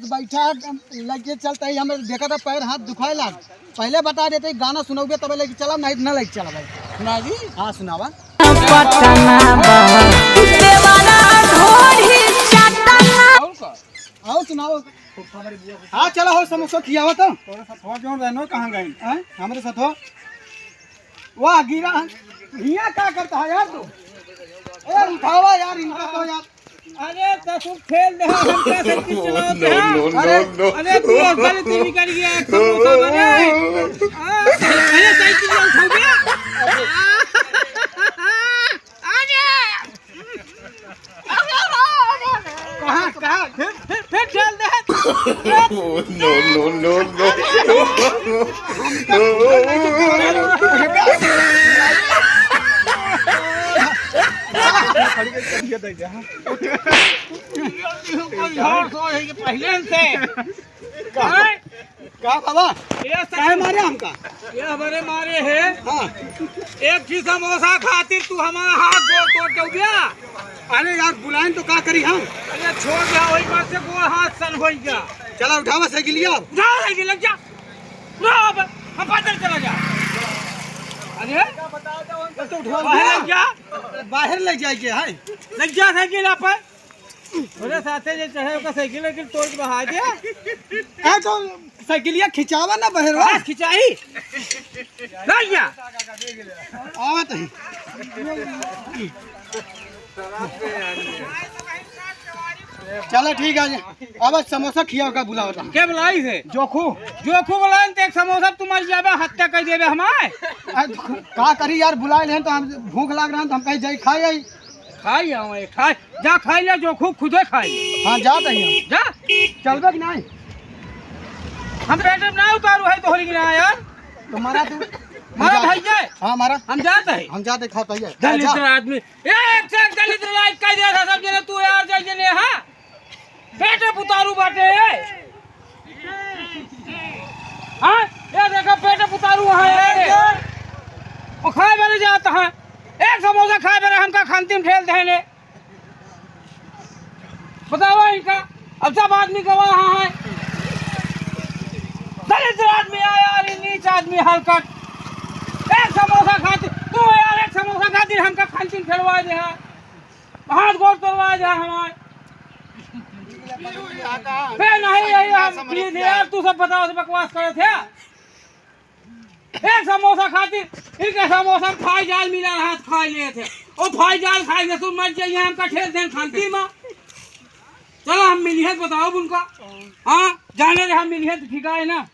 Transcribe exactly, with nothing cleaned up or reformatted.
बैठा है, लगे चलता ही हमें देखा था पैर हाथ दुखाए लाग। पहले बता देते गाना सुनोगे तबे लेके चला, नहीं तो ना लेके चला भाई। सुना जी? हाँ, सुनावा। पटना बा देवारा ढोढ़ी चटना। और का? आओ सुनाओ। हाँ, चला हो, समोसा खियावा तो। तोरे सथवा जौन रहनो, कहाँ गइल? हैं? हमरे सथवा? वाह, गिरा। हियाँ का करता है यार तू? ए, उठावा यार, इनका तो यार। अरे, ससुर खेल दे, हम क्या से कुछ चलाओ थे, हाँ? No, no, अरे, no, no। अरे, तू और गलती भी कर गया, एक समोसा बने। आ, अरे, साइकिल उठाओ क्या? अरे। कहाँ, कहाँ? फिर, फिर, फिर चल दे। No, no, no, no। पहले से। कहाँ? का बाबा? ये सब काहे मारे हमका? ये हमारे मारे है। हाँ। एक ही समोसा खातिर तू हमारा हाथ गोड़ तोड़ दे गया। अरे यार, बुलाएं तो का करी हम? अरे छोड़ दे, वही बात से गोड़ हाथ सन हो गया। चला उठावा साइकिलिया। उठा साइकिल, लग जा। उठा अब, हम पैदल चला जा। अरे, तो उठवा बाहर ले जा। बाहर ले जाइए, है। लग जा साइकिल आप। ओरे साथे जे चढ़े ओकर साइकिल वाइकिल तोड़ के बहा दे। ए, तो साइकिलिया खिंचावा ना बहरवा। बस खिंचाई। लग जा। आवत है। चलो ठीक है, अब समोसा खियाओ का बुलाओ था। के बुलाई से? जोखू। जोखू बुलाई तो एक समोसा तुम्हारी जाबे हत्या कर देबे हमारे। आ, का करी यार, बुलाए लें तो हम भूख लाग रहा है तो हम कहीं जाई खाई आई। खाई आओ, ए, खाई। जा खाई ले, जोखू खुदे खाई। हाँ, जात ही हम। जा। चलबे कि नहीं? हम पेट में ना उतारू है तोहरी की ना यार। तो मारा तू। मारा हम जा- भैया। हाँ, मारा। हम जात है। हम जात है, खा भैया। दलिद्र जा। आदमी। एक से एक दलिद्र लाइक कर दिया था सब जने, तू यार जय जने, हाँ? पेट में उतारू बाटे। हाँ? ये देखो, पेट में उतारू है। वो खाए बरे जात है। एक समोसा खाए बरे हमका खंती में ठेल देने। बतावा इनका, अब सब आदमी गवाह हैं। दलित आदमी आया, अरे नीच आदमी हलकट। एक समोसा खातिर, तू यार एक समोसा खातिर हमका खंती में ठेलवा दे है। हाथ गोड़ तोड़वा दे हमार। बे नहीं, यही हम पीस यार, तू सब बताओ, सब बकवास करे थे। एक समोसा खातिर, इनके समोसा में फाई जाल मिला रहा, खा लिए थे। ओ फाई जाल खाए के तू मर जाइए, हमका ठेल दें खंती में। चलो हम मिली है, बताओ उनका। हाँ, जाने रहे हम मिली है तो ठीक है ना।